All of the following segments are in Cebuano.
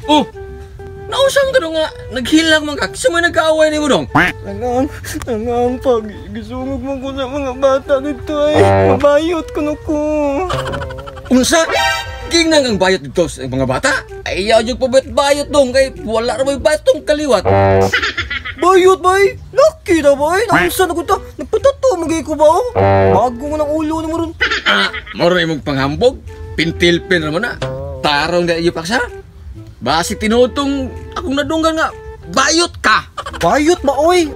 Oh! Nausang ka nga, naghilang man ka. Kasi may nagkaaway ni mo dong. Nangang pag gisungog mo ko sa mga bata dito ay. Mabayot ko na ko. Unsa? Ginang ang bayot dito sa mga bata? Ay, ayaw yung pabit-bayot dong. Kay wala na may batong kaliwat. Bayot bay? Lucky na bay? Naunsa na ko ta? Nagpatato magay ko ba? Bago mo ng ulo na mo ron. Ah, moro na imong panghambog. Pintilpin na mo na. Tarong na iyo paksa. Basi tinutong akong nadunggan nga, bayot ka! Bayot ba, oy?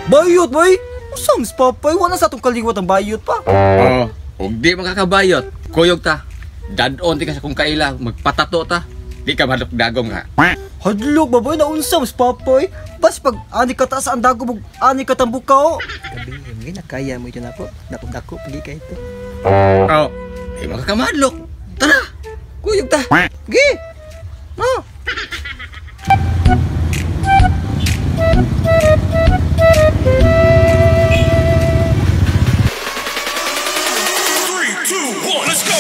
Bayot, bay? Usams, papay? Wala sa atong kaliwat ang bayot pa. Oo, oh, ug di makakabayot. Kuyog ta. Dadon ti ka sa kung kaila, magpatato ta. Di ka madlok dagom nga. Hadlok ba, bay? Naunsams, papay? Bas pag ani ka taas ang dagom, ug ani ka tambukaw. Gabi, nakaya mo ito na po. Dako-dako, pagi ka ito. Oo, oh, di makakamadlok. Tara, kuyog ta. Gi! No. Three, two, one, let's go.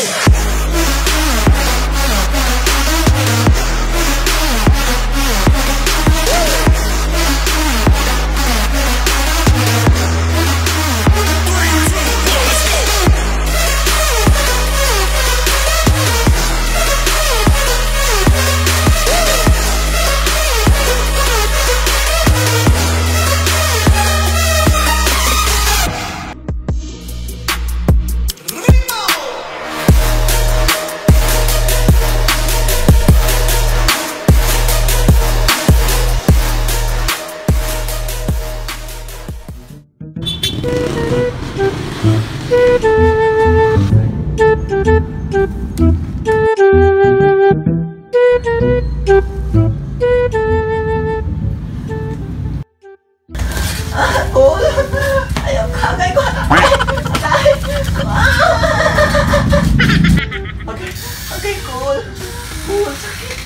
Okay, cool. Cool, sakit.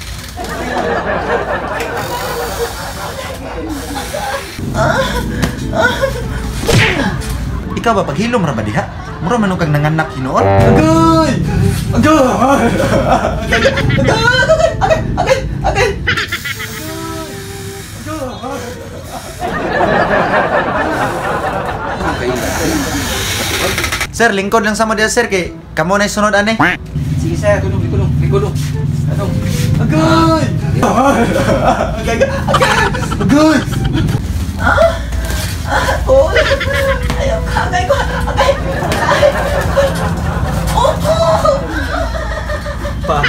Ikaw ba paghilom ra ba diha? Mura man kang nanganak hinuon. Agay! Agay! Agay! Agay! Agay! Agay! Sir, lingkod lang sa mo diha sir kay kamo na sunod ani. Sige sir. Likulong, likulong. Anong? Agay! Agay! Agay! Agay! Oh, ayaw ka, agay ko, agay! Oh! Pa,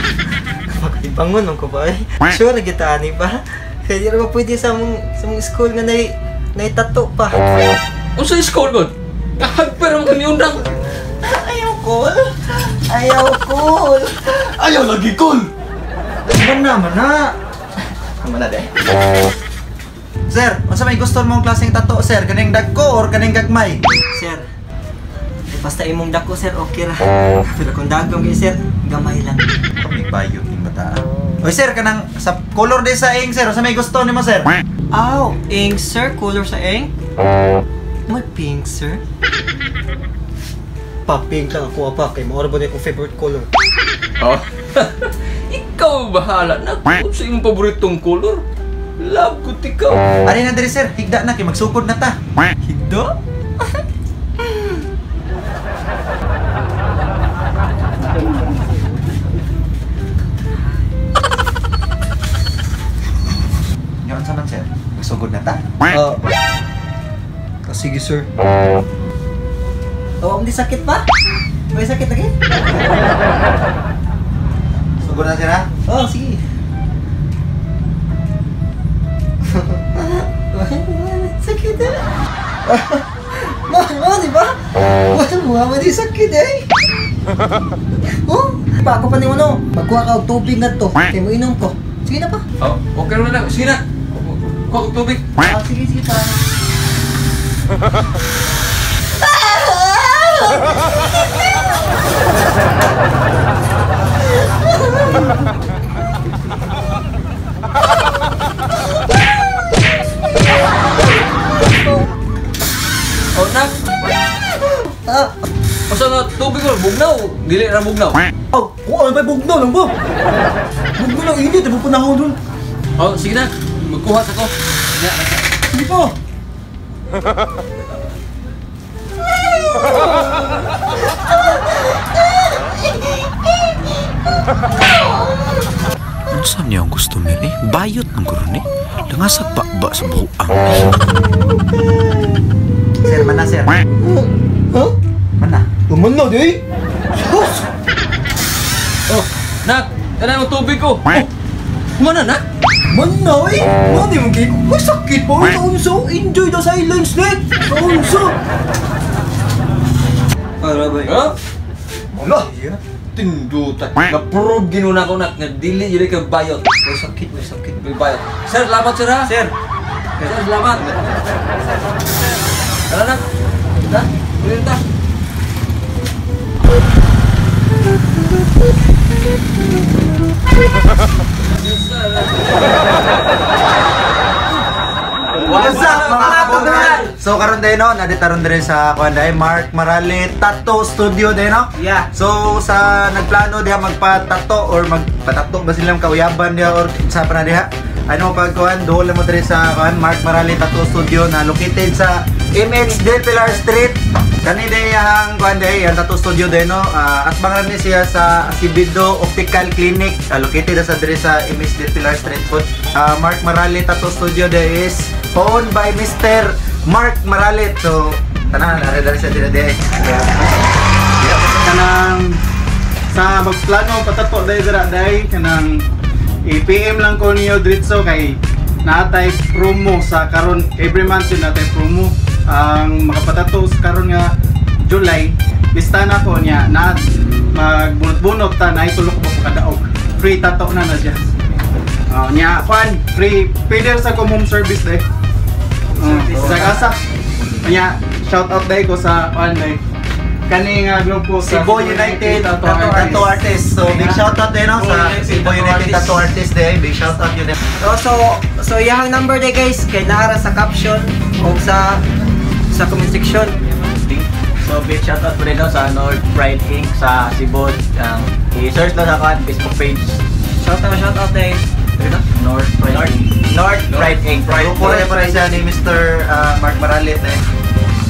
pag-ibangon ko ba eh? Sure, kita ani ba? Kaya di ba pwede sa mong school nga naitato pa. Unsa school god? Kahagper mo kaniundang. Ayaw, cool. Ayaw, cool. Ayaw lagi cool. Mana mana. Mana de? Sir, unsa may gusto mong klaseng tato sir? Kaning dagko or kaning gagmay? Sir, eh, basta imong dako sir, okay ra. Pero kung dagom kay sir, gamay lang. May bayot ning bata. Oy sir, kanang sa color de sa ink sir, unsa may gusto nimo sir? Aw, ink sir, color sa ink? May pink sir. Pa, pink lang ako pa kay mao ra ba ni akong favorite color. Oh. Ikaw bahala na kung sa imong paboritong color. Love ko tikaw. Ari na diri sir, higda na kay magsukod na ta. Higda? Nya unsa man sir? Magsugod na ta. Sige sir. Oh, hindi sakit pa? May sakit lagi? Sugod na sir ha? Oh, sige. Sakit eh. Mama, di ba? Wala, di sakit eh. Oh, pa ako pa ni mo no. Magkuha ka og tubig na to. Kay mo inom ko. Sige na pa. Oh, okay na lang. Sige na. Kuha og tubig. Ah, sige, sige pa. Oh, nak. Ah. Basta nga tubig ko, bugnaw. Dili ra bugnaw. Oh, kuan ba bugnaw lang ba? Bugnaw lang init, ang panahon dun. Oh, sige na. Magkuha sa ko. Sige pa. Unsa niya ang customer eh? Bayot ng karon eh. Langasag ba sa buang eh. Sir, mana sir? Ha? Mana? Tuman na, di? Sus! Oh, nak, tanan mo tubig ko. Oh, kumana na? Man na, eh! Mani mong kay May sakit pa, eh! Kaunso! Enjoy the silence, eh! Kaunso! Para ba? Ha? Wala! Tinduta. Na-prove ginuna ko nak nga dili yun ka bayot. May sakit, may sakit. May bayot. Sir, salamat sir ha. Sir. Sir, salamat. Tara nak. Ta, tuloy ta. What's up mga kabungan? So karon day no, nadita ron dire sa kuan day Mark Marale Tattoo Studio day no. Yeah. So sa nagplano diha magpa-tattoo or magpa-tattoo ba silang kauyaban diha or sa pa na diha. Ano pag kuan duol mo dire sa kuan Mark Marale Tattoo Studio na located sa MH Del Pilar Street. Kani day ang kuan day ang tattoo studio day no. Atbang ra ni siya sa Acevedo Optical Clinic, located sa dire sa MH Del Pilar Street po. Mark Marale Tattoo Studio day is owned by Mr. Mark Marale. So tanan na rin siya dire day. Kanang sa magplano patato day dira day kanang i-PM lang ko niyo diretso kay naatay promo sa karon every month yun natay promo ang makapatato sa karon nga July lista na ko niya na magbunot-bunot ta na itulok ko kadaog free tato na na siya. Niya kwan free pwede sa ko home service day sa asa niya shout out day ko sa kwan day kani nga grupo sa Cebu United Tattoo Artist. So big shout out din no sa Cebu United Tattoo Artist day. Big shout out yun. So iyang number day guys kay naara sa caption o sa comment section. So big shout out po rin sa North Pride Inc. sa Cebu. Ang i-search lang sa kuan Facebook page. Shout out day. North Pride Inc. North Pride Inc. Grupo rin pa rin siya ni Mr. Mark Maralit eh.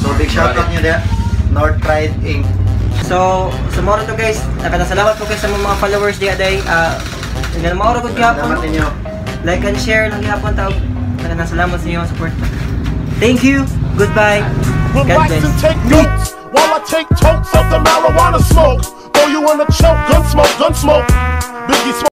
So big shout out nyo diya. North Pride Inc. So mao to guys, nakasalamat po kayo sa mga followers di aday. Nga mao ra gud gihapon. Salamat ninyo. Like and share lang gihapon taog. Salamat sa inyong support. Thank you. Goodbye. God Relax bless. and take notes while I take tokes of the marijuana smoke. Throw you in a choke, gun smoke, gun smoke.